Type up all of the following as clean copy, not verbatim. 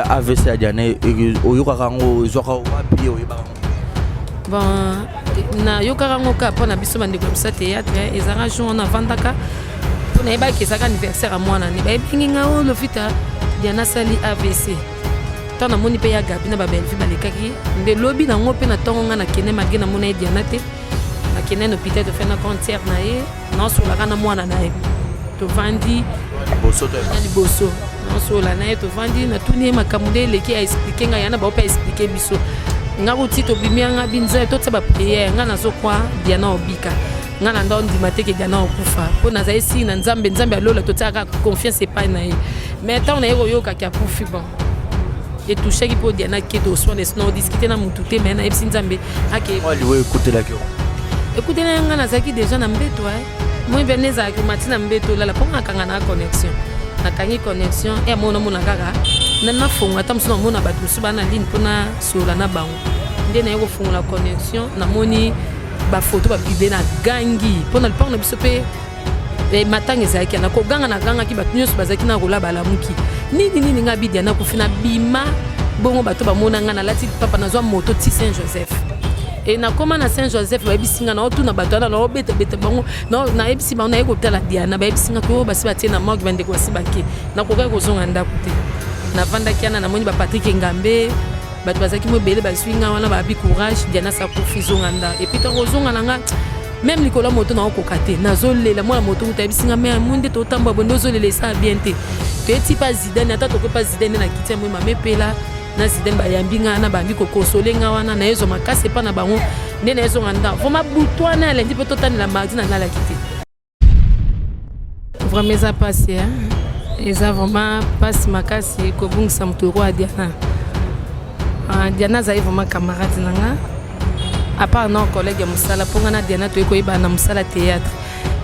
AVC ya Diana, oyokaka yango, ezwaka wapi, oyebaka yango? Bon, nayokaka yango kaka mpo na biso bandeko ya biso ya théâtre. Ezalaka jour wana avandaka mpo nayebaki ezalaka anniversaire ya mwana ne. Bayebengi nga oyo Lovita, Diana asali AVC. Ntango namoni mpe ya Gabi na babelvi balekaki nde lobi nango mpe na ntongo, nga nakende, malgré namona ye Diana te, nakende na hôpital, tofai na grande na ye, naosolaka na mwana na ye, tovandi liboso to na liboso, naosola na ye, tovandi, natuni ye makambo nde eleki, aexpliquer ngai yana bao mpe aexpliquer biso. Nga kuti tobimi yanga binzela, totia baprière. Nga nazokwa Diana obika, nga na nda ondima te ke Diana okufa, mpo nazali siri na Nzambe, Nzambe alola, totiaka confiance epai na ye. Mais ntango naye koyokaki akufi, bon, etouchaki mpo Diana ke toswane sino odiscuter na mutu te, mais nayebisi Nzambe ake. Mwa liwa ekutelaki yo? Ekuteli nga, nazalaki déjà na mbeto. Moi mpe ezalaki omati na mbeto, olala, mpo nga akanga na connexion, nakangi connexion e amona mona kaka nafongola, ata mosusu namona bato mosusu baa na ligne mpo nasola na bango. Nde naye kofongola connexion, namoni bafoto bapublier, na gangi mpo na lupango na biso mpe matanga ezalaki na koganga. Nagangaki, bato nyonso bazalaki na kola balamuki, nini nini, nga bidia nakufi, na bima bongo. Bato bamona nga nalati papa, nazwa moto ti Saint Joseph. E nakóma na Saint Joseph, bayebisi nga, naotuna bato wana, naobetabeta bango, nayebisi bango naye kotala Diana. Bayebisi nga oyo basi batie na morgue, bandeko basi bake. Nakokaki kozonga ndako te, navandaki wana, namoni bapatrik Engambe, bato bazalaki mo ebele, bazwi nga wana, babi courage, Diana sakufi, zonga nda. Et puis ntango ozonga na nga, même likolo ya moto naokoka te, nazolela. Mwana moto kuta ayebisi nga, me mo nde totambola boye nde ozolela, esala bien te. Toyeti mpa Zidane, ata tokoki mpa Zidane nde na kiti ya moi, mama epela na Zidane bayambi nga na bambi koconsoler nga wana, nayezwa makasi epa na bango, nde nayezonga nda. Vraiment, butu wana ya lundi mpe totanela mardi, nalalaki te. Vraiment eza mpasi, eza vraiment mpasi makasi kobungisa moto lokola Diana. Diana azali vraiment camarade na nga, à part na collègue ya mosala, mpo nga na Diana toyei koyebana na mosala théâtre,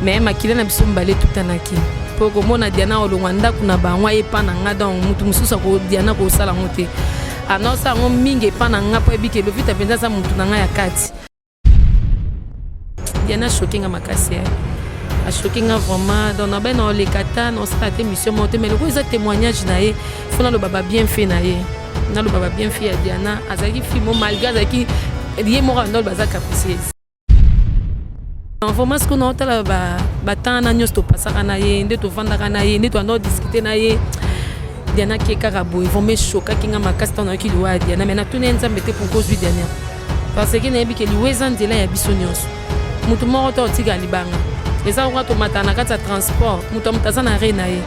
mais makila na biso mibale etutanaki mpo komona Diana olongwa ndako na bango ayepa na nga. Donc motu mosusu ako Diana kosala yango te, anaosala yango mingi epa na nga, mpo yebi ke Lovita mpenza aza motu na nga ya kati. Diana achoquer nga makasi, achoquer nga vraiment. Donc nabai na oleka ta na osala te mission moko te, mais lokola eza témoignage na ye, fo naloba babienfait na ye, naloba babienfait ya Diana. Azalaki fille mo, malgré azalaki ye moko andoloba aza capricieuse. Vraiment sikoyo naotala batemps na nyonso topasaka na ye, nde tovandaka na ye, nde toanda odiscuter na ye. Diana ke kaka boye, vraiment eshokaki nga makasi ntango nayoki liwa ya Diana. Mais natuni ye Nzambe te pourquoi ozwi Diana, parce que nayebi ke liwa eza nzela ya biso nyonso, motu moko te otika libanga. Eza koka tomataka na kati ya transport, moto ya moto aza na re na ye.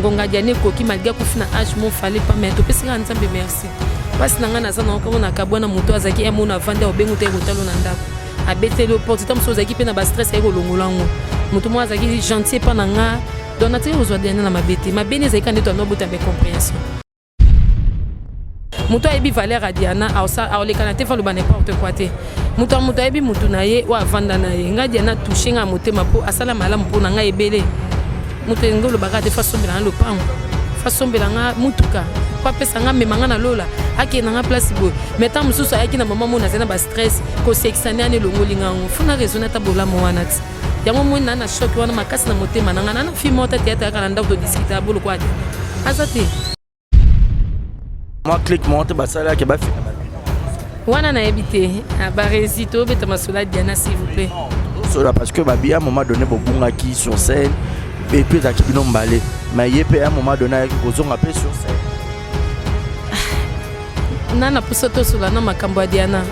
Ngonga Diana ekoki, malgré akufi na age mo fallait pas, mais topesi kaka Nzambe merci. Mpasi na ngai naza nango kamo nakabwana, moto azalaki ye mona avandi, aobengi te kotalo na ndako, abeteli yo porte, ta mosusu ozalaki mpe na bastress, aye kolongola yango. Moto moko azalaki gentil epa na nga, donc natiki kozwa Diana na mabe te. Mabe ne ezalaki ka nde toanda obota baincompréhension. Moto ayebi valeur ya Diana aolekana te, faloba n'importe quoi te. Moto ya moto ayebi motu na ye oyo avanda na ye. Ngai Diana touche ngai motema mpo asala malamu mpo na ngai ebele. Moto elingi olobaka te, fasombela nga lopango, fasombela nga mutuka, po apesa nga, mema nga na lola, akende na nga place boye. Mais ntango mosusu ayaki na mama mona azali na bastress, kosekisa nde ani elongoli nga yango. Funa raisonne ata bolamu wana ti yango moi na na choc wana makasi na motema na nga. Na fille moko ta théâtre kaka na ndako, todiscuter ya boloko ade aza te. Mwa clique moko te basalaki bafina babino? Wana nayebi te. Baresi tobeta masolo ya Diana, s'il vous plaît. Tosola parce que babi à un moment donné bobungaki sur scène et puis ezalaki bino mbale, mais ye mpe à un moment donné ayaki kozonga mpe sur scène. Na na puso tosola na makambo ya Diana.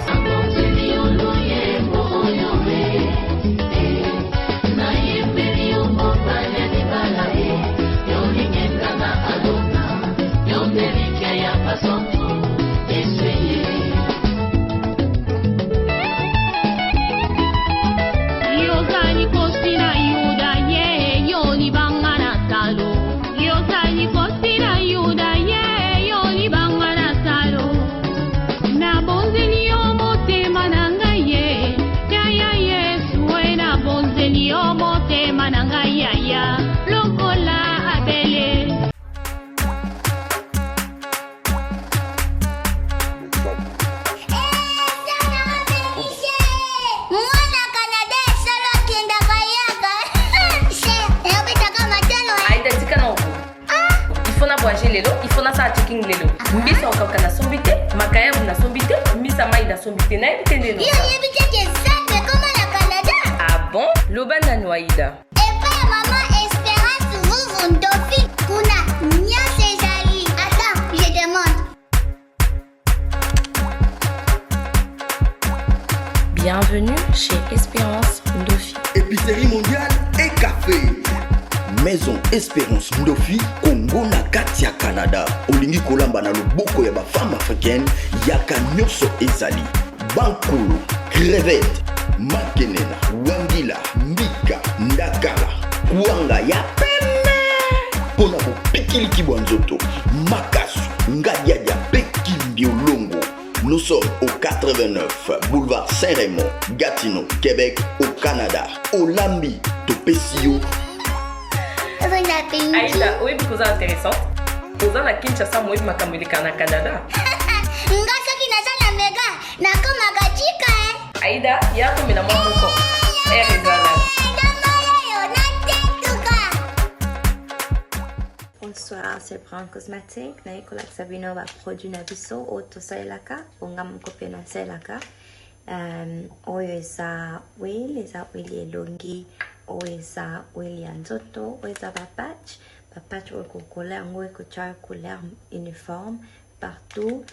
Yozali kosi na Yuda ye, yo libanga na talo. Yozali kosi na Yuda ye, yo libanga na talo. Nabonzeli yo motema na ngai ye, yaya Yesu we, nabonzeli yo motema na ngai, yaya, lokola Abele. Il faut nasala checking lelo. Mbisa okauka nasombi te, makayabu nasombi te, mbisa mai nasombi te. Nayebi te nde Yo oyebi te ke zando ekoma na Canada? Ah bon? Loba nanu Aida. Epai ya mama Esperance Vuvu Ndofi kuna nyonso ezali. Attends, je demande. Bienvenue chez Espérance Ndofi. Épicerie mondiale et café. Maison Espérance Ndofi, Congo na kati ya Canada. Olingi kolamba na loboko ya ba femme africaine, yaka nyonso ezali. Bankulu, crevette, makenena, wangila, mbika, ndakala, kwanga ya pembe. Pona bopikiliki bwa nzoto, makasu, ngadiadia pe kimbiolongo. Nous sommes au 89 boulevard Saint-Raymond, Gatineau, Québec, au Canada. Olambi, topesi yo. Aïda, oyebi koza intéressante. Oza na Kinshasa moyebi makambo eleka na Canada. Nga soki naza na mega nakomaka chika eh. Aïda, ya komela mwa moko. Air ezala. Bonsoir, c'est Brown Cosmetic. Naye kolakisa bino ba produit na biso oyo tosalelaka po nga moko mpe nasalelaka. Oyo eza oil, eza oil ya elongi, oyo eza oil ya nzoto, oyo eza ba patch, ba patch oyo kokola yango ekotia couleur uniforme partout.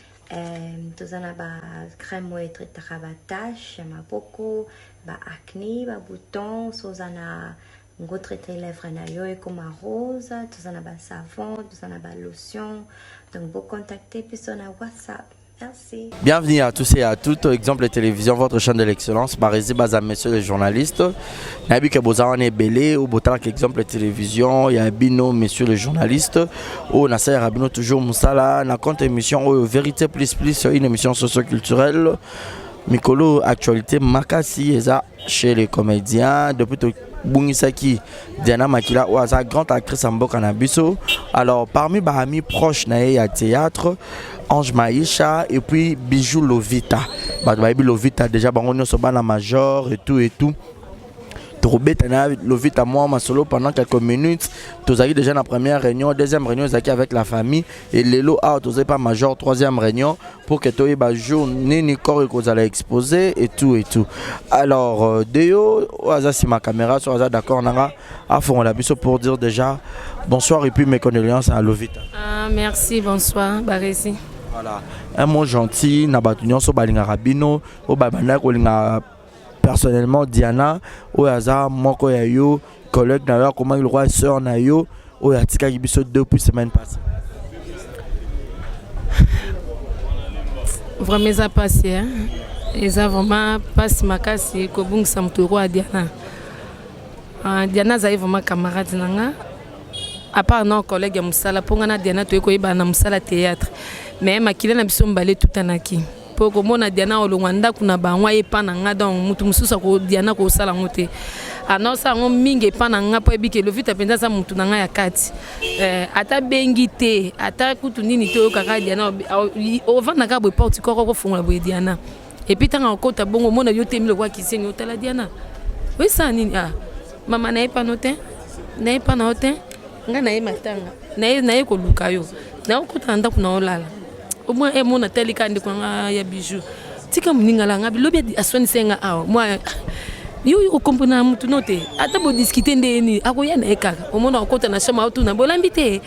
Toza na ba crème oyo etraitaka ba tache ya maboko, ba acné, ba bouton, so oza na ngo traite lèvre na yo ekoma rose, toza na ba savon, toza na ba lotion. Donc bo contacter biso na WhatsApp. Merci. Bienvenue à tous et à toutes. Exemple Télévision, votre chaîne de l'excellence. Barési Baza, messieurs les journalistes. Nayebi ke boza wana ebele ou botalaka Exemple Télévision, ya bino messieurs les journalistes. Oyo nasalaka bino toujours mosala na compte émission oyo Vérité plus plus, une émission socio-culturelle. Mikolo actualité makasi eza chez les comédiens depuis tobungisaki Diana Makila oyo aza grande actrice ya mboka na biso. Alors parmi ba amis proches na ye ya théâtre, Ange Maïcha et puis Bijou Lovita. Bato bayebi Lovita déjà bango nyonso bana major et tout et tout. Tokobeta na Lovita mwa masolo pendant quelques minutes. Tozalaki déjà na première réunion, deuxième réunion ezalaki avec la famille et lelo awa tozali pa major troisième réunion pour que toyeba jour nini corps ekozala exposé et tout et tout. Alors Deo oyo aza nsima caméra so aza d'accord nanga afongola biso pour dire déjà bonsoir et puis mes condoléances à Lovita. Ah, merci, bonsoir Baresi. Voilà, un mot gentil na bato nyonso balingaka bino oyo babandaki kolinga personnellement Diana oyo aza moko ya yo collègue na yo akomaki lokola sœur na yo oyo atikaki biso depuis semaine passée. Vraiment eza pasi hein? Eza vraiment pasi makasi kobungisa moto lokola Diana. Ah, Diana azali vraiment camarade na nga à part na collègue ya mosala mpo nga na Diana toyei koyebana na mosala théâtre mais makila na biso mibale etutanaki mpo komona Diana olongwa ndako na bango aye epa na nga donc moto mosusu ako Diana kosala yango te anaosala yango mingi epa na nga mpo ayebi ke Lovita mpenza aza motu na nga ya kati ata bengi te ata kutu nini te oyokaka Diana ovanda kaka boye porte koko kofungola boye Diana et puis ntango akota bongo omona yo temi lokola kisengi otala Diana oyesala nini ah mama naye pano te naye pa na yo te ngai naye matanga naye koluka yo naokota na ndako na olala omwa emona tali kaka ndeko nanga ya bijou tika moninga la nga bilobi aswanisa nga awa mwa yo okomprena na mutu no te ata bodiskute nde nini akoya na ye kaka omona okota na chambre aotuna bolambi te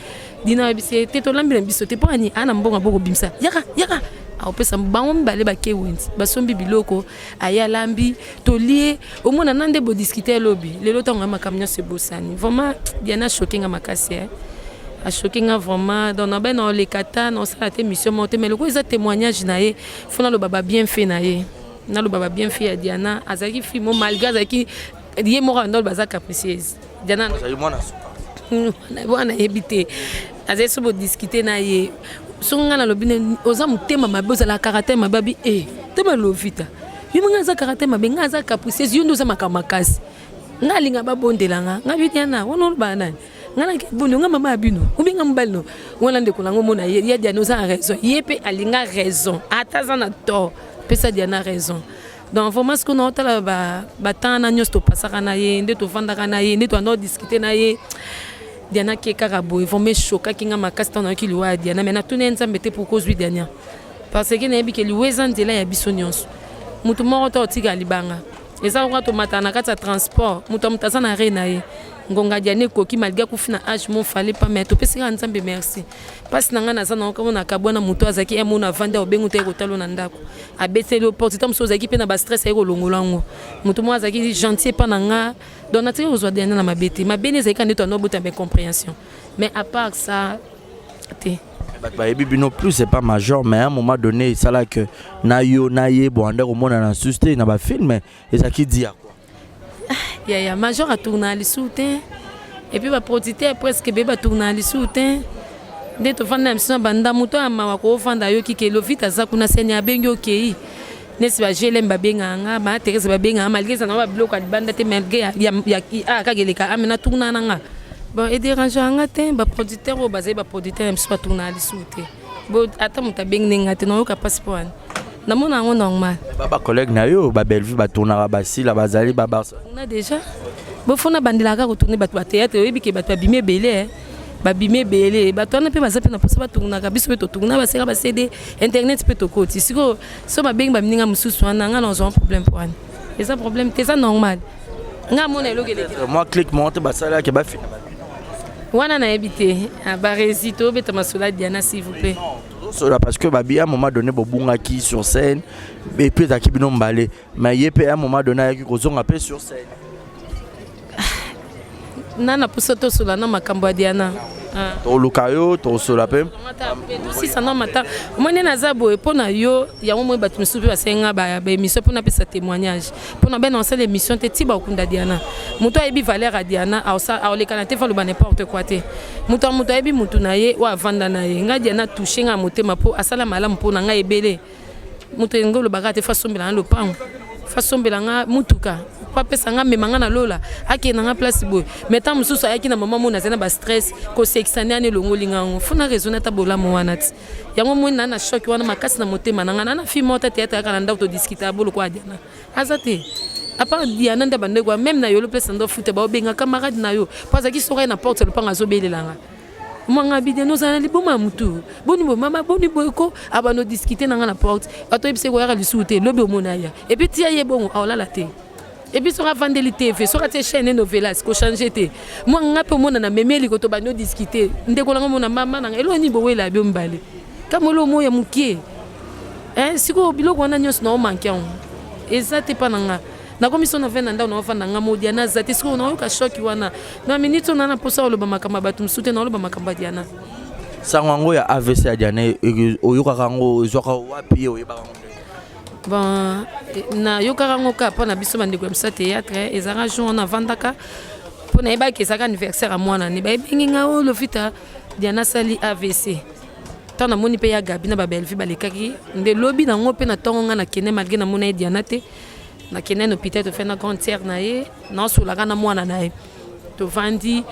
dina oyebisi te tolambi na biso te mpo ani ana mbongo bokobimisa yaka yaka akopesa bango mibale bake wenzi basombi biloko aye alambi tolie omona na nde bodiskute lobi lelo ntango ya makambo nyonso ebosani vraiment Diana achoquer nga makasi eh. Achoquer nga vraiment donc nabai na oleka ta na osala te mission moko te mais lokola eza témoignage na ye fo naloba ba bienfait na ye naloba ba bienfait ya Diana azalaki fille mo malgré azalaki ye moko andolo baza capricieuse Diana wana yebi te azali so bodiskute na ye soki ngai nalobi oza motema mabe ozala caractère mabe abi e tema Lovita yo ngai aza caractère mabe ngai aza capricieuse yo nde oza makambo makasi ngai alinga babondela nga ngai bi Diana wana olobaa nani ngai nake bondo ngai mama ya bino obenga mobali no wana ndeko nango omona ye ya Diana oza na raison ye mpe alinga raison ata aza na tort pesa Diana raison donc vraiment sikoyo naotala batemps na nyonso topasaka na ye nde tovandaka na ye nde toanda odiskute na ye. Diana ke kaka boye, vraiment eshokaki nga makasi ntango nayoki liwa ya Diana. Mais natuni ye Nzambe te pourquoi ozwi Diana, parce que nayebi ke liwa eza nzela ya biso nyonso. Motu moko te otika libanga, eza lokola tomataka na kati ya transport, moto ya moto aza na re na ye. Ngonga Diana ekoki, malgré akufi na age mo fallait pas, mais topesi kaka Nzambe merci. Mpasi na ngai naza nango kaka nakabwa na moto azalaki ye mona avandi, aobengi te kotala na ndako, abeteli yo porte, ta mosusu ozalaki mpe na bastress, aye kolongola yango. Moto moko azalaki gentil epa na nga, donc natiki kozwa Diana na mabe te. Mabe ne ezalaki kaka nde toanda obota baincompréhension, mais à part ça te. Bato bayebi bino plus, c'est pas major, mais à un moment donné esalaki na yo na ye boanda komona na susu te na bafilm, ezalaki dia quoi? Yaya major atourna lisusu te, et puis baproducteur presque be batourna lisusu te. Nde tovanda na biso na banda, moto ya mawa koofanda, ayoki ke Lovita aza kuna seni, abengi, okei neti ba GLM babengaka nga, ba Thérèse babengaka, malgré eza na babiloko ya libanda te, malgré kaka eleka ame natourna na nga. Bon, edérange nga te. Baproducteur oyo bazali baproducteur ya biso batourna lisusu te. Bo ata moto abengi ndenge nga te, nayoka mpasi mpo wana namona yango normal. Ba bacollègue na yo, babellevue batournaka, basila bazali babarsa. Tourna déjà, bofona bandelaka kotourne bato bathéâtre, oyebi ke bato babimi ebele, babimi ebele. Bato wana mpe baza mpe na mposa batournaka, biso mpe totourna, baseka bacd internet mpe tokoti. Sikoyo so babengi baminga mosusu wana, nga nazwa problème mpo wana eza problème te, eza normal. Nga mona eloko eleki. Mwa clique moko te basalaki bafina? Wana nayebi te. Baresi tobeta masolo ya Diana, s'il vous plaît. Tozosola parce que babi à un moment donné bobungaki sur scène et puis ezalaki bino mbale, mais ye mpe à un moment donné ayaki kozonga mpe sur scène. Nana mposa tosola na makambo ya Diana. Toluka yo, tosola mpe. Tosisa na mata omoi nde naza boye mpo na yo yango. Moi bato mosusu mpe basenga baémission mpo napesa témoignage mpo na bena osala émission te ti bakunda Diana. Moto ayebi valeur ya Diana aolekana te, faloba n'importe quoi te. Moto ya moto ayebi motu na ye oyo avanda na ye. Ngai Diana touche ngai motema mpo asala malamu mpo na ngai ebele. Moto elingi olobaka te, fa sombela nga lopango, fa sombela nga mutuka, po apesa nga, mema nga na lola, akende nga place boye. Mais ntango mosusu ayaki na mama mona azali na bastress, kosekisa nde ani elongoli nga yango. Fo na raisonne ata bolamu wana ti yango moi na choc wana makasi na motema na nga. Na fille moko ta théâtre kaka na ndako, todiscuter boloko ya Diana aza te. À part Diana nde bandeko, même na yolo place ndo futa baobenga camarade na yo po azalaki soki aye na porte ya lopango azobelelanga mwanga bidiana, ozala na liboma ya mutu boni boye, mama boni boye ko abando discuter na nga na porte. Bato oyebisa koyaka lisusu te, lobi omona ya et puis tia ye bongo aolala te. Et puis soki avandeli TV, soki atie chaîne novelas, kochange te. Mwa nga mpe omona na memeli ko tobandi odiscuter. Ndeko nanga omona mama nanga eloko nini bowela bio mibale kama eloko moko ya mokie. Sikoyo biloko wana nyonso naomanke yango eza te mpa na nga. Nakomi so na ve na ndako, naofanda nga mo, Diana aza te. Sikoyo naoyoka choc wana na minute oyo, na mposa oloba makambo ya bato mosusu te, naoloba makambo ya Diana. Sango yango ya AVC ya Diana, oyokaka yango, ezwaka wapi, oyebaka yango? Bon, nayokaka yango kaka mpo na biso bandeko ya biso ya théâtre. Ezalaka jour wana avandaka mpo nayebaki ezalaka anniversaire ya mwana ne, bayebengi nga oyo Lovita, Diana asali AVC. Ntango namoni mpe ya Gabi na babelvi balekaki nde lobi nango mpe na ntongo, nga nakende, malgré namona ye Diana te, nakende na hôpital, tofai na grande sœur na ye, naosolaka na mwana na ye, tovandi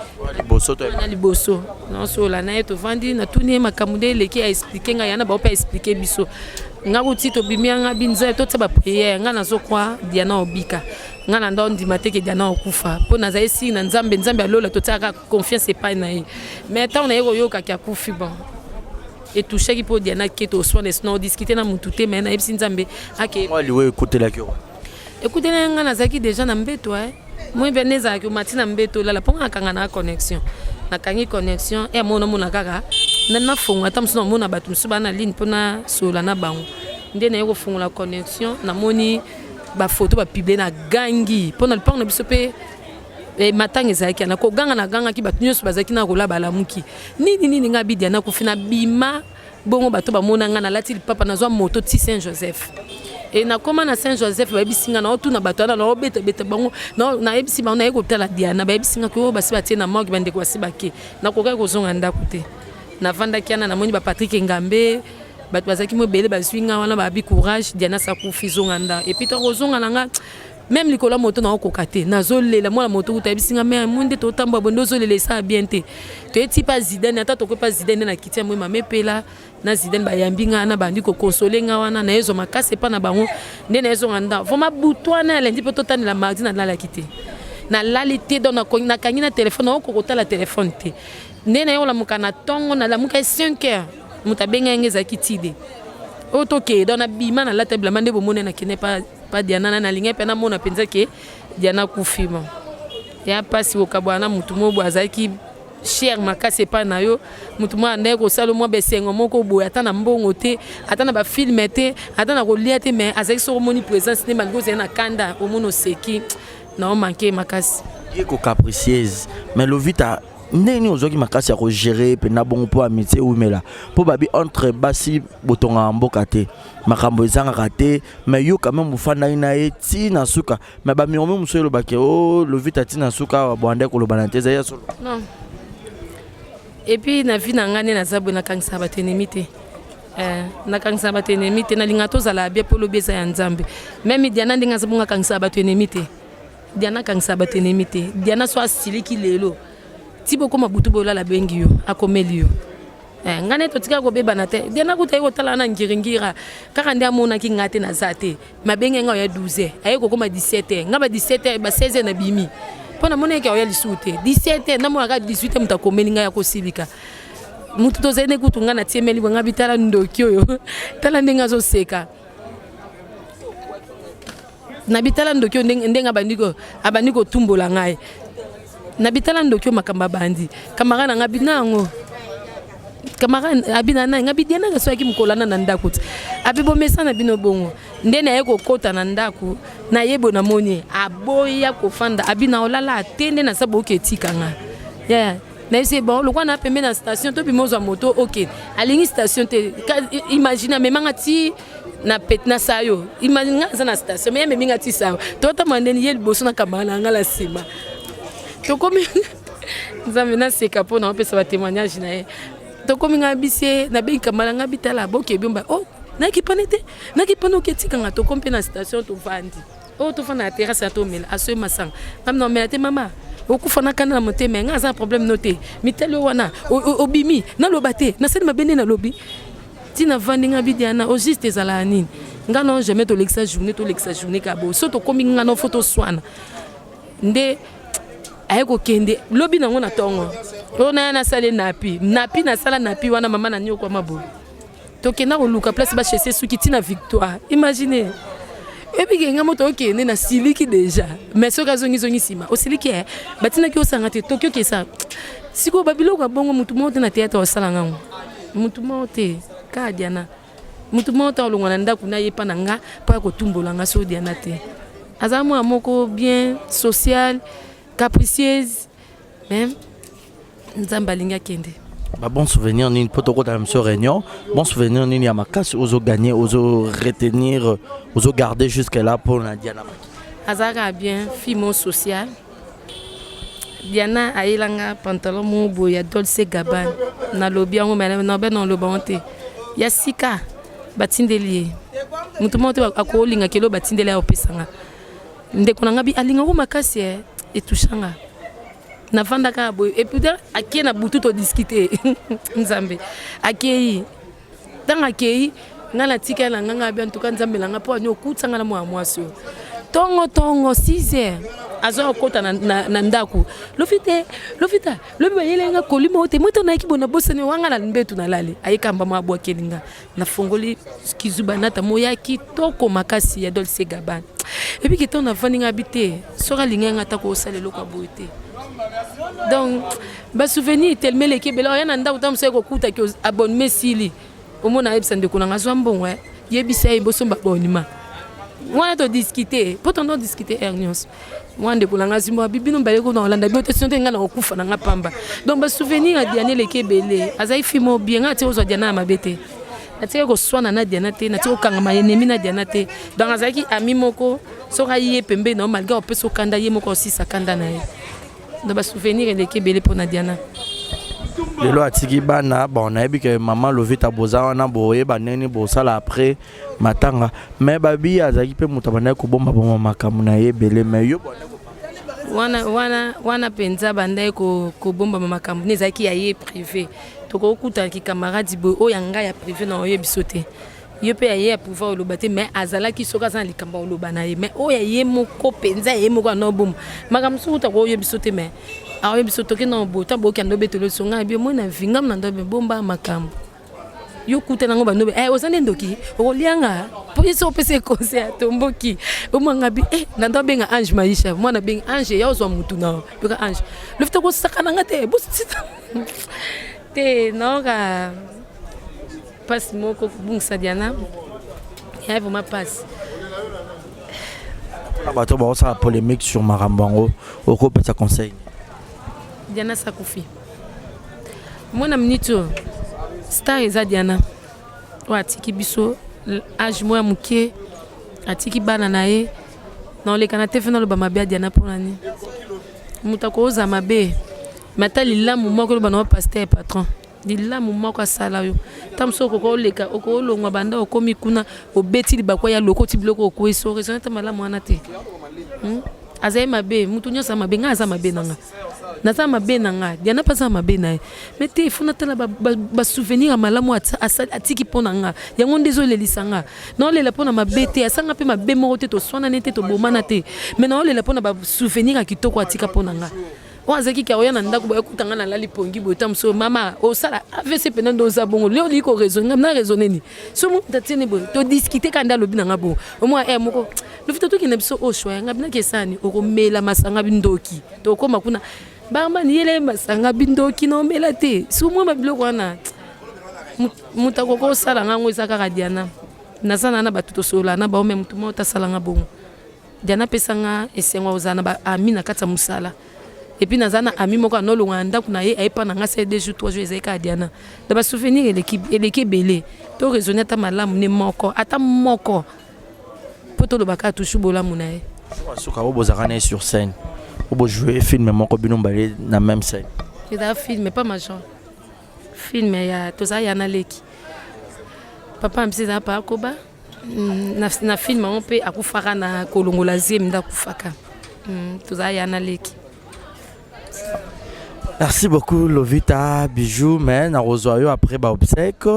na liboso, naosola na ye, tovandi, natuni ye makambo nde eleki, aexpliquer ngai yana bao mpe aexpliquer biso. Nga kuti tobimi yanga binzela, totia baprière. Nga nazokwa Diana obika, nga na ndo ndima te ke Diana okufa, mpo nazali siri na Nzambe. Nzambe alola, totiaka confiance epai na ye. Mais ntango naye koyokaki akufi, bon, etouchaki mpo Diana ke toswane sino odiscuter na mutu te, mais nayebisi Nzambe ake. Liwe ekutelaki yo? Ekuteli nga, nazalaki déjà na mbeto. Moi mpe nde ezalaki omati na mbeto, olala, mpo nga nakanga na connexion, nakangi connexion e mona omona kaka nafongola ata mosusu namona bato mosusu baa na ligne mpo nasola na bango. Nde naye kofongola connexion, namoni bafoto bapublier, na gangi mpo na lupango na biso mpe matanga ezalaki na koganga. Nagangaki, bato nyonso bazalaki na kola balamuki, nini nini, nga bidia nakufi. Na bima bongo, bato bamona nga nalati lipapa, nazwa moto ti Saint Joseph. E nakóma na Saint Joseph, bayebisi nga, naotuna bato wana, naobetabeta bango, nayebisi bango naye kotala Diana. Bayebisi nga ke oyo basi batie na morgue, bandeko basi bake. Nakokaki kozonga ndako te, navandaki wana, namoni bapatrik Engambe, bato bazalaki mo ebele, bazwi nga wana, babi courage, Diana sakufi, zonga nda. Et puis tokozonga na nga, même likolo ya moto naokoka te, nazolela. Mwana moto kuta ayebisi nga me mo nde totambola boye nde ozolela, esala bien te. Toyeti mpa Zidane, ata tokoki mpa Zidane nde na kiti ya moi mama epela na Zidane, bayambi nga wana, bandi koconsoler nga wana, nayezwa makasi epa na bango, nde nayezonga nda. Vraiment butu wana ya lundi mpe totanela mardi, nalalaki te. Nalali te, donc nakangi na telefone, nakoki kotala telefone te. Nde naye kolamuka na ntongo, nalamuka 5 heures, moto abengai ngai, ezalaki tide oyo tokeye. Donc nabima, nalata bilamba nde bomoni, nakende pa Diana. Na nalingai mpe namona mpenza ke Diana akufi. Bon, ya mpasi kokabwana na motu moko boye azalaki cher makasi epai na yo, motu moko andaki kosala mwa besengo moko boye, ata na mbongo te, ata na bafilm te, ata na kolia te, mais azalaki soki omoni présence nde malgré ozali na kanda, omoni oseki na omanke makasi. Ye ko capricieuse, mais Lovita, ndenge nini ozwaki makasi ya kogérer mpena bongo mpo amitié eumela? Mpo babi entre basi botongaka mboka te, makambo ezangaka te, mais yo quand même ofandaki na ye ti na suka. Mais bamurmure mosusu elobaki o Lovita ti na suka awa bwande kolobana te, ezali ya solo? Non, et puis na vie na ngai nde naza boye, nakangisaka bato ennemi te. Nakangisaka bato ennemi te. Nalinga tozala bien mpo lobi eza ya Nzambe. Même Diana, ndenge aza bongo, akangisaka bato ennemi te. Diana akangisaka bato ennemi te. Diana so asiliki lelo, ti bokoma butu boyolala, bengi yo, akomeli yo. Ngai nde totikaka kobebana te. Diana kuta ye kotala na ngiringira kaka nde amonaki ngai te, naza te, me abenge ngai oya 12 heures, aye kokoma 17 heures, ngai ba 17 heures, ba 16 heures nabimi mpo namoni eke oya lisusu te. 17 heures namonaka, 18 heures moto akomeli ngai ya kosilika. Motu tozali nde kutu ngai natiemeli boye, ngai bitala ndoki oyo, tala ndenge azoseka. Na bitala ndoki oyo ndenge abandi kotumbola ngai. Na bitala ndoki oyo, makambo abandi. Camarade na ngai bina yango, camarade abina na ngai bidianaka so ayaki mokolo wana na ndako ti abi bomesa na bino bongo. Nde naye kokɔta na ndako naye boye, namoni aboya kofanda, abi na olala te, nde naza boyoki etika nga. Yeah. Nayebisi bon, lokwa na pembe na station, tobima ozwa moto okende. Alingi station te. Imagine, amemanga ti na pet na sayo. Imagine, nga aza na station, mais amemi nga ti sayo. Totama ndeni ye liboso na kamara na nga na nsima. Tokomi, Nzambe, naseka mpo na opesa batémoignage na ye. Tokomi, nga bisie nabengi kamara nga bitala boke biomba. Oh, nayaki pane te, nayaki pane oke etikanga. Tokomi mpe na station, tovandi oyo, tofanda na terrasse ya tomela asoyi masanga. Ngami na omela te, mama, okufa na kanda na motema. Nga aza na problème no te, mitali oyo wana obimi, naloba te, nasali mabe nde nalobi. Ntina vandi nga bidiana au juste ezalaka nini? Nga na jamais tolekisa journée, tolekisa journée ka boye. So tokomi, nga na fo toswana nde aye kokende. Lobi nango na ntongo oyo naya nasala napi napi, nasala napi wana, mama na niokwama boye. Tokenda koluka place bachese suki ntina Victoire. Imagine, ebike nga moto okende nasiliki déjà, mais soki azongizongi nsima osiliki, e batinaki osanga te, toki okesa sikoyo babiloko ya bongo. Motu moko te na théâtre osala ngango, motu moko te, kaka Diana. Motu moko te alongwa na ndako na ye mpa na nga mpo ya kotumbola nga. So Diana te, aza mwana moko bien social, capricieuse, mais Nzambe alingi akende. Ba bon souvenir nini, mpo tokota na biso réunion, bon souvenir nini ya makasi ozogagner, ozo retenir, ozogarder jusque là mpo na Diana Maki? Azalaka bien, fille mo social. Diana ayelanga pantalon moko boye ya Dolce Gabbana. Nalobi yango, nabe naloba yango te, ya sika batindeli ye. Motu moko te akolinga kelo batindeli ya opesanga. Ndeko na nga bi alingako makasi, e etouchanga. Navandaka boye et puis akei na butu, todiscute. Nzambe akei, ntango akei, ngai natikali na ngai. Ngai bi antuka Nzambe na ngai, mpo ani okutisa ngai na mwana mwasi oyo. Ntongo ntongo 6 heures azwa kokɔta na ndako. Lofi te, Lofita, lobi bayeli nga kolima oyo te, moto nayaki boye, nabosani wanga na mbetu, nalali. Ayekamba mwa abwakeli nga, nafongoli kizuba nata moya kitoko makasi ya Dolce Gabbana. Epi kitoko, navandi nga bi te, soki alingi nga ata kosala eloko ya boye te. Donc basouvenir tellement eleki ebele. Oya na ndako, ta mosu ekokutaki abonnement esili, omona ayebisa ndeko na nga azwa mbongo, yebisa ye bosomba abonnement wana. Todiscute mpo tondo discute heure nyonso. Mwa ndeko na nga zimbo abi bino mbale kuna olanda bino te, sino te nga na kokufa na nga pamba. Donc basouvenir ya Diana eleki ebele. Azali fille moko bien. Nga atie kozwa Diana ya mabe te, natiki koswana na Diana te, natiki kokangama ennemi na Diana te. Donc azalaki ami moko, soki aye pembeni na yo, malgré opesa okanda, ye moko osisa kanda na ye. Donc basouvenir eleki ebele mpo na Diana. Lelo atiki bana. Bon, nayebi ke mama Lovita boza wana, boyeba ndenge bosala après matanga, mais babi azalaki mpe moto abandaki kobomba boma makambo na ye ebele, mais yo wana wana wana mpenza bandaki kobombama makambo ne ezalaki ya ye privé. Tokokutanaki camarade boye, oyo ya ngai ya privé na oyebi biso te. Ye mpe aye ya pouvoir oloba te, mais azalaki soki aza na likambo oloba na ye, mais oyo ye moko mpenza, ye moko ana oboma makambo mosusu kuta koyobi biso te, mais aoyebi biso toke na boye ntango bokende obetela biso ngai bi omoi na vingam na ndobe bomba makambo yo kuta nango bandobe eh, oza nde ndoki okolianga mpo ye so opesa conseil atomboki omwanga bi eh, na ndo abenga ange maisha mwana abenga ange ya ozwa mutu na yoka ange lofita kosakana nga te bosita te naoka mpasi moko kobungisa Diana ya vraiment mpasi. Mpona bato baosala polémique sur makambo yango, okopesa conseil? Diana sakufi mwana minute oyo star eza Diana oyo atiki biso age moko ya moke, atiki bana na ye. Na oleka na te fe naloba mabe ya Diana mpona nini? Moto akoza mabe me ata lilamu moko eloba na pasteur patron, lilamu moko asala yo ntango mosusu okoka oleka okolongwa banda okomi kuna obeti libakwa ya lokoti biloko okwesi oraisonne ata malamu wana te, Azali mabe, motu nyonso aza mabe. Ngai aza mabe na nga, naza mabe na nga, Diana mpe aza mabe na ye, mais te ifo natala basouvenir ya malamu atiki mpo na nga. Yango nde ezolelisa nga. Naolela mpo na mabe te, asanga mpe mabe moko te, toswanani te, tobomana te, mais naolela mpo na basouvenir ya kitoko atika mpo na nga. Oyo azalaki ka oya na ndako boye akuta nga nalali pongi boye, ta mosusu mama osala AVC mpena nde oza bongo leo olingi koraisonne nga na raisonne nini? So moto atieni boye todiskute kaka nde alobi na nga bongo omwa e moko lofita tokende biso oyo shwa yanga binaki esani okomela masanga bindoki tokóma kuna barman yele masanga bindoki na omela te so mwa babiloko wana moto akoki osala nga yango eza kaka Diana. Naza na na bato tosolola na bao, me motu moko tasala nga bongo. Diana apesa nga esengo ya kozala na ba amis na kati ya mosala. Et puis naza na ami moko anolonga na ndako na ye ayepa na nga se 2 jours 3 jours ezali kaka Diana. Na ba souvenir eleki eleki ebele. To raisonner ata malamu ne moko ata moko po toloba kaka toujours bolamu na ye. Suka oyo bozalaka na ye sur scène, oyo bojoue film moko bino mbale na même scène? Ezala film pas major. Film ya tozala ya na leki. Papa na biso ezala pa akoba na, na film yango mpe akufaka na kolongola zemi nde akufaka. Tozala ya na leki. Merci beaucoup Lovita Bijou, mais nakozwa yo après ba obsèque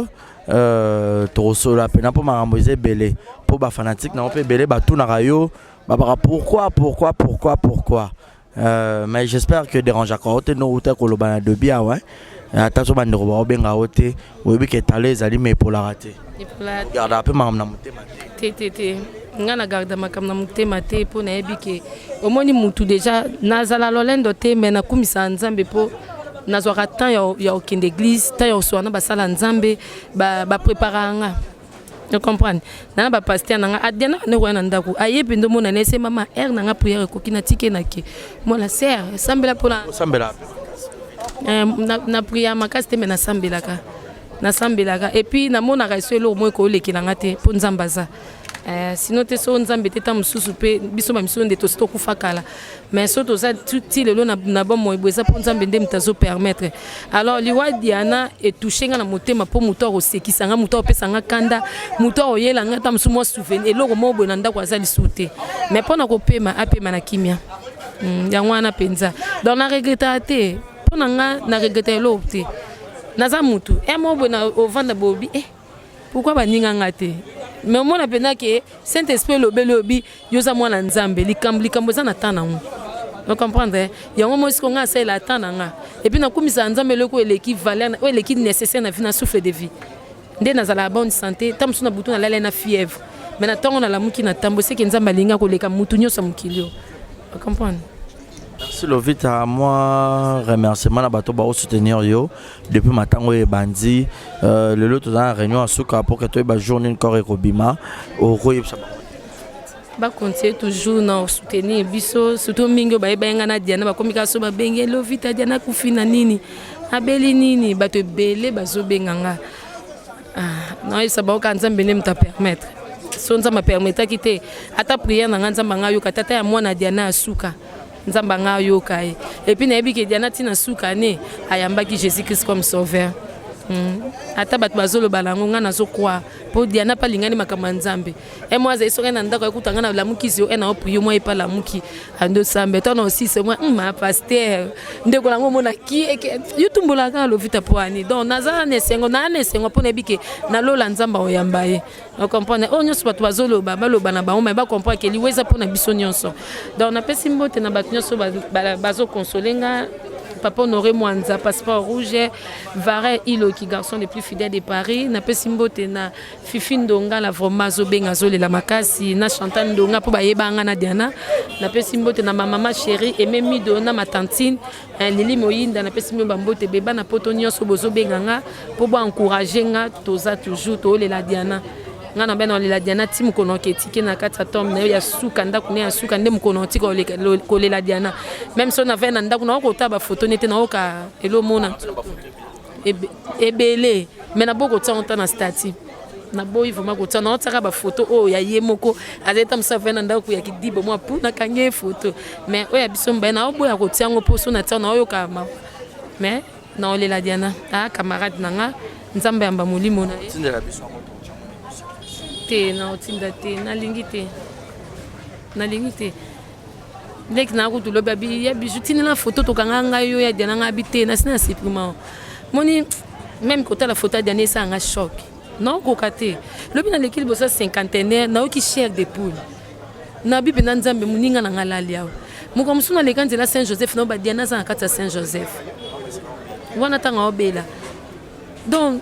tokosolola mpena mpo makambo eza ebele, mpo bafanatique nango mpe ebele batunaka yo babaka pourquoi pourquoi pourquoi pourquoi. Mais j'espère que dérangeaka yo te no uta koloba na dobi awa, ata so bandeko baobenga yo te, oyebi ke talo ezali ma epolaka te, gardaka mpe makambo na motema te? Te te te, nga na garda makambo na motema te, mpo nayebi ke omoni mutu déjà nazala lolendo te, mais nakumisaka Nzambe mpo nazwaka temps ya kokende église, temps ya kosola na basala Nzambe bapreparaka nga. O comprendre na bapasteur na nga adiana ane koya na ndako aye mpenza omona na ese mama heure na nga prière ekoki na tike na ke mwana ser esambela mpona osambela? Na prière makasi te, me nasambelaka, nasambelaka. Et puis namonaka eso eloko moko ekolekela nga te mpo Nzambe aza. Sinon te so Nzambe te, ta mosusu mpe biso bamisu nde tosi tokufa kala, mais so toza ti lelo na bomoi boye eza mpo Nzambe nde moto azopermettre. Alors liwa Diana etouche nga na motema mpo moto akosekisa nga, moto akopesa nga kanda, moto akoyela nga ta mosusu mwa souvenir eloko moko boye na ndako aza lisusu te, mais mpo na kopema apema na kimia. Yango wana mpenza. Donc na regretaka te, mpo na nga na regreta eloko te. Naza motu e moko boye na ovanda bobi eh, pourquoi baninga nga te? Mais omona mpenza ke Saint Esprit elobeli obi yo oza mwana Nzambe, likambo likambo eza na temps nango. O comprendre yango moi siko nga asalela temps na nga et puis nakumisaka Nzambe eloko oyo eleki valeur, oyo eleki nécessaire na vie na souffle de vie nde nazala bonne santé. Ntango mosusu na butu nalali na fièvre, mais na ntango nalamuki na tambo seke Nzambe alingi akoleka mutu nyonso ya mokili oyo. O comprendre? Merci Lovita, moi remerciement na bato bao soutenir yo depuis matango ebandi. Lelo toza na réunion ya suka pour que toyeba jour nini corps ekobima, okoyebisa bango? Bacontinue toujours na soutenir biso, surtout mingi oyo bayeba ye ngai na Diana bakomi kaka so babengi Lovita Diana akufi na nini, abeli nini, bato ebele bazobenga nga. Ah, nayebisa bango kaka Nzambe nde moto apermettre. So Nzambe apermetaki te, ata prière na ngai Nzambe anga ayoka. Tata ya mwana Diana ya suka, Nzambe anga ayoka ye. Et puis nayebi ke Diana ntina suka ne ayambaki Jésus Christ comme sauveur. Ata bato bazoloba na yango, ngai nazocroire mpo Diana mpe alingani makambo ya Nzambe. E mwa azali soki na ndako akuta ngai nalamukisi yo e na oprie mwa epa lamuki ando sambe to na osise mwa ma pasteur ndeko nango omona kieke yo tumbolaka kaka Lovita mpo ani. Donc naza na esengo, naa na esengo mpo nayebi ke nalola Nzambe akoyamba ye. Ocomprendre oyo nyonso bato bazoloba, baloba na bango, mais bacomprendre ke liwa eza mpona biso nyonso. Donc napesi mbote na bato nyonso bazoconsoler nga: papa Honoré Mwanza, passeport rouge, Varin Iloki, garçon le plus fidèle de Paris. Napesi mbote na Fifi Ndonga, la vraiment azobenga, azolela makasi, na Chantal Ndonga mpo bayeba nga na Diana. Napesi mbote na mamama chéri Aimé Mido, na matantine Lili Moyinda. Napesi bino bambote beba na poto nyonso bozobenga nga mpo boencourager nga. Toza toujours toolela Diana. Nga na bena olela Diana ti mokolo oketike na kati ya tombe na yo ya suka, ndako na ya suka nde mokolo otika kolela Diana. Même so navai na ndako, naokota bafoto nete naoka elomona ebele, mais naboyi kotia ngo ta na statut, naboyi vraiment kotia. Naotiaka bafoto oyo ya ye moko azali ta mosu avai na ndako ya kidibo mwa pu nakangi ye foto, mais oyo ya biso mbaye naoboya kotia yango mpo so natia naoyoka mawa. Mais naolela Diana, aa camarade na nga. Nzambe yamba molimo na ye. Te, naotinda te, nalingi te, nalingi te. Leki na kutu lobi abi ya bisu tindela foto tokanga ngai yo ya Diana. Ngai abi te, nasi na supprima. Moni même kotala foto ya Diana esalanga choc, naokoka te. Lobi naleki liboso ya cinquantenaire, nayoki chair de poule. Nabi mpenza Nzambe, moninga na ngai lali awa. Moko mosusu naleka nzela Saint Joseph, nao badiana aza na kati ya Saint Joseph wana ntango aobela. Donc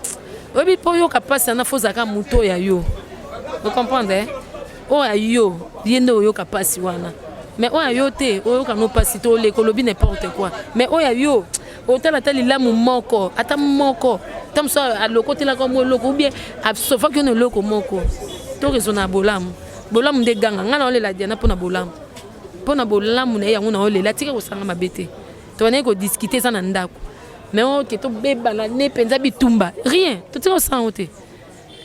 oyebi, mpo oyoka mpasi wana, fo ozalaka moto oyo ya yo, ocomprendre oyo ya yo ye nde oyoka mpasi wana. Mais oyo ya yo te, oyoka no mpasi te, oleka olobi n'importe quoi. Mais oyo ya yo, otala ata lilamu moko, ata moko, ta mosu alokotelaka mo eloko ou bien asofaki yo na eloko moko. To raisonne ya bolamu, bolamu nde ganga. Ngai naolela Diana mpo na bolamu, mpo na bolamu na ye. Yango naolela, atika kosanga mabe te. Tobandaki kodiscuter, eza na ndako, mais oke tobebana ne mpenza bitumba, rien. Totika kosala yango te,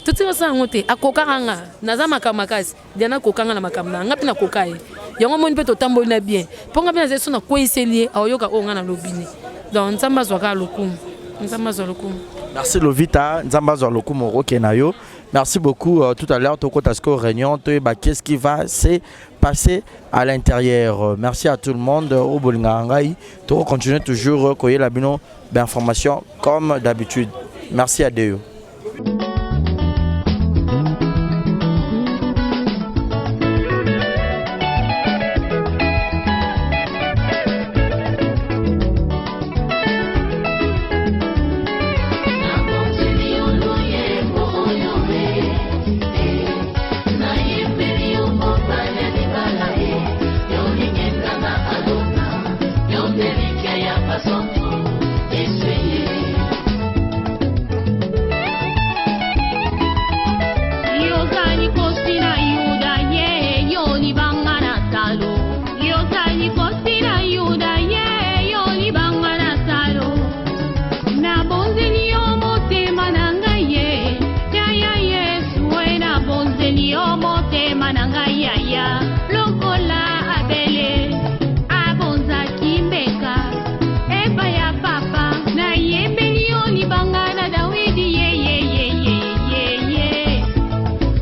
totika kosala yango te. Akokaka nga, naza makambo makasi. Diana akokanga na makambo na nga mpe nakoka ye. Yango moni mpe totamboli na bien, mpo nga mpe nazali so nakweyiseli ye, aoyoka oyo nga nalobi ne. Donc Nzambe azwaka lokumu, Nzambe azwa lokumu. Merci Lovita, Nzambe azwa lokumu okoke na yo. Merci beaucoup. Tout à l'heure tokota sikoyo réunion, toyeba qu'est-ce qui va se passer à l'intérieur. Merci à tout le monde oyo bolingaka ngai. Tokocontinue toujours koyela bino bainformation comme d'habitude. Merci à Deo. Yozali kosi na Yuda ye, yo libanga na talo. Yozali kosi na Yuda ye, yo libanga na talo. Nabonzeli yo motema na ngai ye, yaya Yesu we. Nabonzeli yo motema na ngai, yaya, lokola Abele abonzaki mbeka epai ya papa. Nayembeli yo libanga na Dawidi ye ye ye ye ye ye.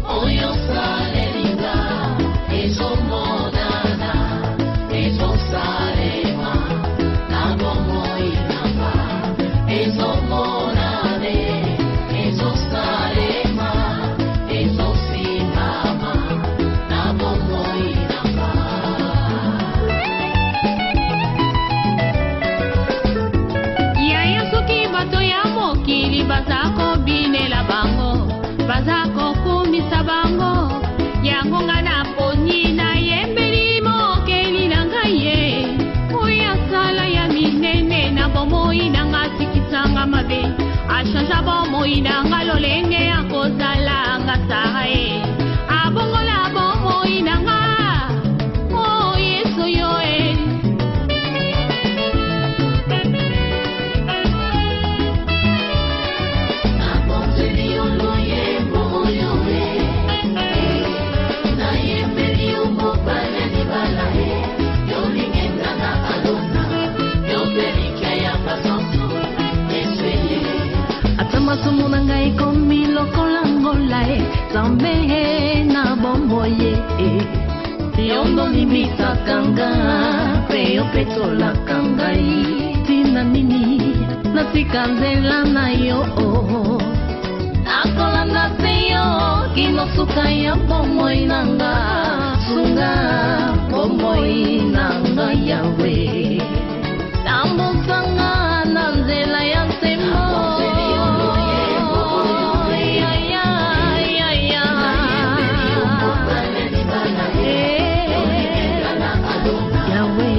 Oyo salelinga ezomonana, ezosalema na bomoi nanga, ezomonane, ezosalema, ezosimbama na bomoi nanga. Yaya, soki bato ya mokili baza kobinela bango, baza kokumisa bango, yango nga naponi nayembeli mokeli na ngai ye oyo asala ya minene na bomoi na nga, atikisanga mabe, achangea bomoi na nga, lolenge ya kozala nga sara ye, abongola bomoi na nga o Yesu yo e. Nabonzeli yo loyembo oyo e, nayembeli yo mobali ya libala e, yo lingenda na alona, yo mpe likia ya basantu Yesu ye. Ata Yo nde olimbisaka nga mpe opetolaka ngai. Ntina nini natika nzela na yo? Nakolanda se yo kino suka ya bomoi na nga. Sunga bomoi na nga Yawe. Tambusa nga na nzela ya sembo. Ya, ya, ya, ya. Eh, Yawe,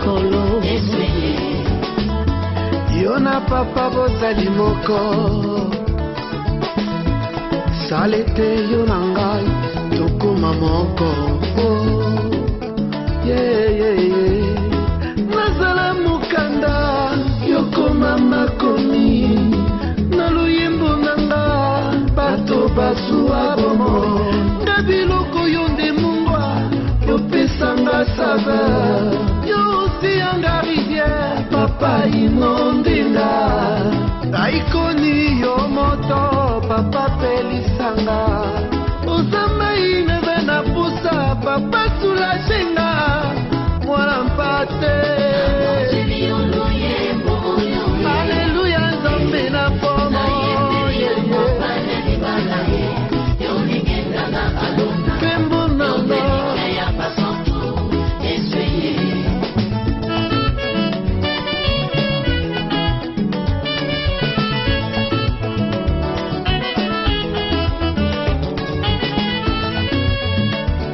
Kolo. Yo na papa bozali moko, sala ete yo na ngai tokóma moko. Oh, yeah, yeah, yeah. Nazala mokanda, yokoma makomi na loyembo na nga, bato bazwa bomoi nga biloko yo nde mungwa yopesanga saveur, yo osianga rivière, papa inondinga aikoni yo moto, papa pelisanga, oza mai naza na pusa, papa soulagenga mwana mpate. Aleluya, Nzambe na pomo, nkembo nanga.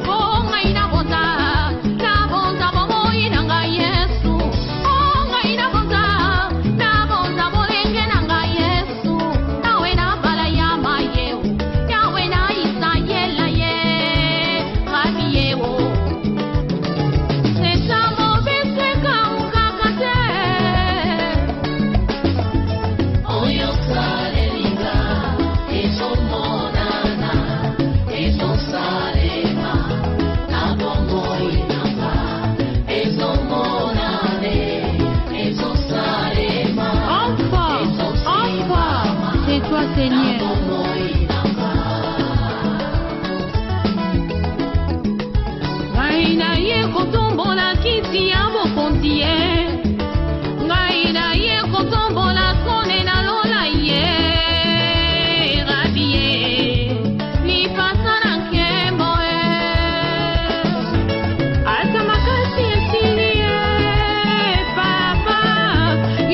O ngai nabonza, nabonza bomoi na ngai Yesu. O ngai nabonza, nabonza bolenge na ngai Yesu. Yawe na Abalayama yeo, Yawe na Isayela ye, Rabi yeo. Sesamo biseka ukaka te. Oyo osalelinga ezomonana, ezosalema na bomoi nanga, ezomonane, ezosalema. Enfin, enfin, c'est toi Seigneur. Bomoi nanga. Ngai na ye kotombola kiti ya bokonzi ye, ngai na ye kotombola trône na lola ye, Rabi ye, lipasa na nkembo ye. Ata makasi esili ye, papa,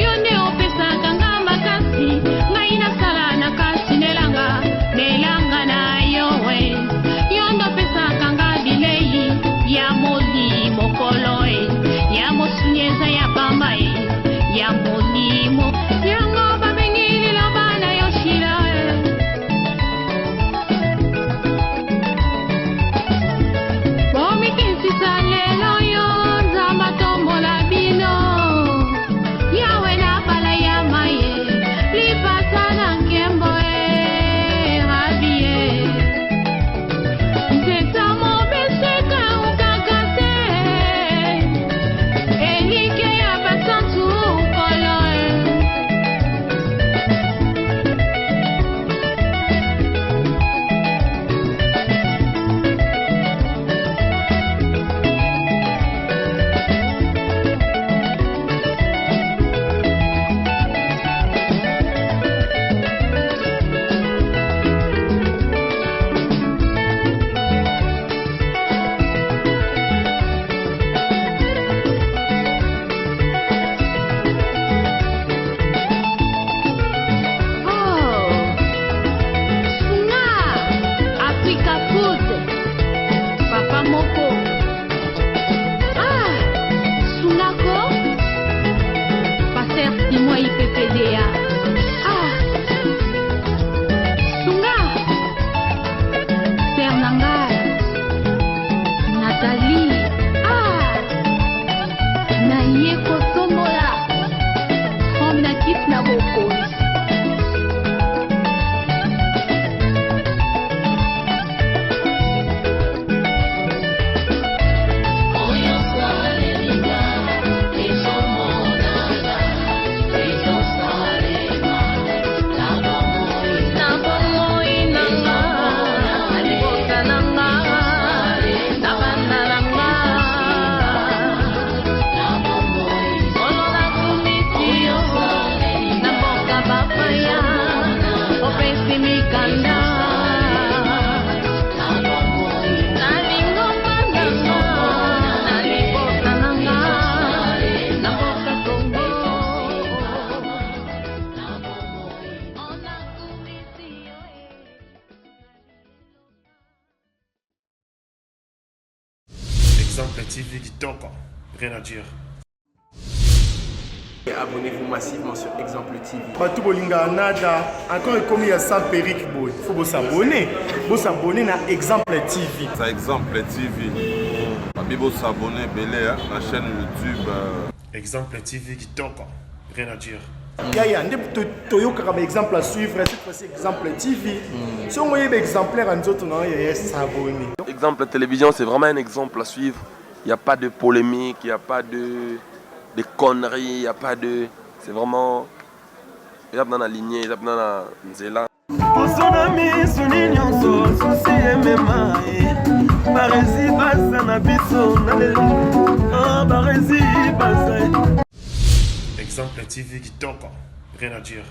yo nde opesaka nga makasi, ngai nasala na kasi nelanga nelanga na yo we. Yo nde opesaka nga bilei ya molimo, kolo e. Bapesi mikanda na lingomba nanga, na libota nanga, na mboka Kongo. Exemple TV kitoko, rien à dire. Abonnez-vous massivement sur Exemple TV. Bato bolingaka nada encore ekomi ya sans perruque boye, faut bosabone, bosabone na Exemple TV. Ça, Exemple TV babi, bosabone ebele na chaîne YouTube. Exemple TV kitoko, rien à dire. Yaya nde toyokaka baexemple à suivre. Cette fois-ci, Exemple TV, soki oyeba exemplaire ya nzoto na yo, yaya, s'abonne. Exemple Télévision, c'est vraiment un exemple à suivre. Il n'y a pas de polémique, il n'y a pas de conneries, il n'y a pas de. C'est vraiment. Il y a dans la lignée, il y a dans la nzela. Poso na miso nyonso, susi emema ye. Baresi baza na biso na lelo. Ah, baresi baza. Exemple TV kitoko, rien à dire.